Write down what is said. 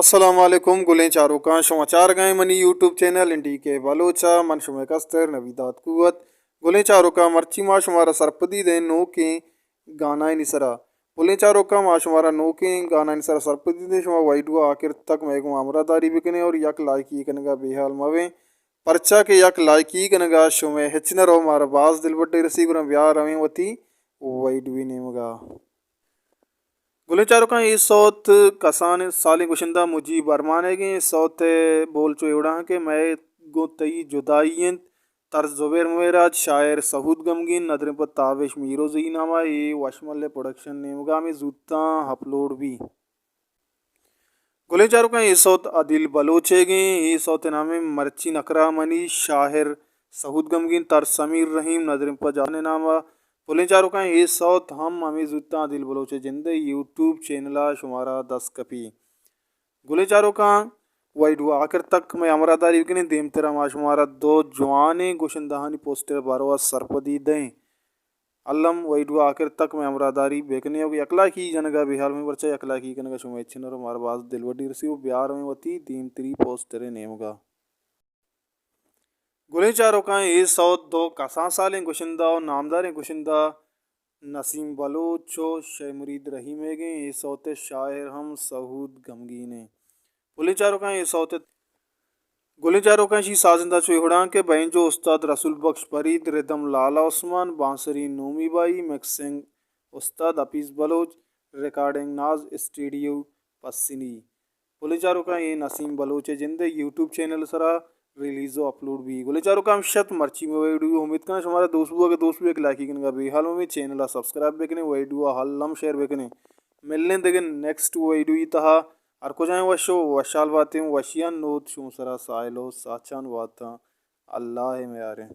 السلام علیکم گلیں چاروکاں، شما چارگائیں منی یوٹیوب چینل این ڈی کے بلوچ ءَ، من شمئے کستر نویداد قوت۔ گلیں چاروکاں، مرچی ما شمارا سرپدی دیں نوکیں گانائینی سرا۔ گلیں چاروکاں، ما شمارا نوکیں گانائینی سرا سرپدی دیں، شما ویڈیو آخر تک مئے گوں ہمراہ داری بکنیں اور یک لائکی کنگا بے حال مبیں، پرچا کہ یک لائکی کنگا شمئے ہچ نہ رو، مارا باز دلبڈے رسی۔ گڑا بیا رویں وتی ویڈیوی نیمگا۔ گلیں چاروکاں، اے سوت کسان سالیں گشندہ مجیب ارمان ئیگیں۔ اے سوت ءِ بول چو اے وڑا اں کہ مئے گوں تئی جدائی انت، طرز زبیر معراج، شاعر سہود گمگین، ندریں پہ تابش میروزئی ناما۔ اے وشمل پروڈکشن نیمگا ہمے زوتاں اپلوڈ بی۔ گلیں چاروکاں، اے سوت عدیل بلوچ ئیگیں۔ اے سوت نامیں مرچی نکرا منی، شاعر سہود گمگین، طرز سمیر رحیم، ندریں پہ جان ناما۔ گلیں چاروکاں، اے سوت ہم ہمے زوتاں عدیل بلوچ جندے یوٹیوب چینل ءَ شمارا دست کپی۔ گلیں چاروکاں، ویڈیو آخر تک مئے ہمراہ داری بکنیں، دیمترا ما شمارا دو جوانیں گشندہانی پوسٹر باروا سرپدی دیں۔ الم ویڈیو آخر تک مئے ہمراہ داری بکنیں، یک لائکی جنگا بے حال مبیں، پرچا یک لائکی کنگا شمئے ہچ نہ رو، مارا باز دلبڈی رسی۔ و بیا رویں وتی دیمتری پوسٹر نیمگا۔ گلیں چاروکاں، اے سوت دو کسان سالیں گشندہ و نامداریں گشندہ نسیم بلوچ و شے مرید رحیم ئیگیں۔ اے سوت ءِ شاعر ہم سہود گمگین ایں۔ گلیں چاروکاں، اے سوت ءِ، گلیں چاروکاں، اشی سازندہ چو اے وڑا اں کہ بینجو استاد رسول بخش فرید، ردم لالا عثمان، بانسری نومی بائی، مکسنگ استاد حفیظ بلوچ، ریکارڈنگ ناز اسٹوڈیو پسنی۔ گلیں چاروکاں، اے نسیم بلوچ ءِ جند ءِ یوٹیوب چینل ءِ سرا ریلیز و اپلوڈ بی۔ گلیں چاروکاں، ہمیش ات مرچی مئے ویڈیو۔ امید کناں شمارا دوست بوگ ءَ، دوست بوگ ءَ، یک لائکی کنگا بے حال مبیں، چینل ءَ سبسکرائب بکنیں، ویڈیو ءَ الم شیئر بکنیں۔ ملیں دگہ نیکسٹ ویڈیو ءِ تہا۔ ہر کجائیں وش و وشحال باتیں، وشیانی نود شمئے سرا ساہیل و ساچان باتاں۔ اللہ ءِ میاریں۔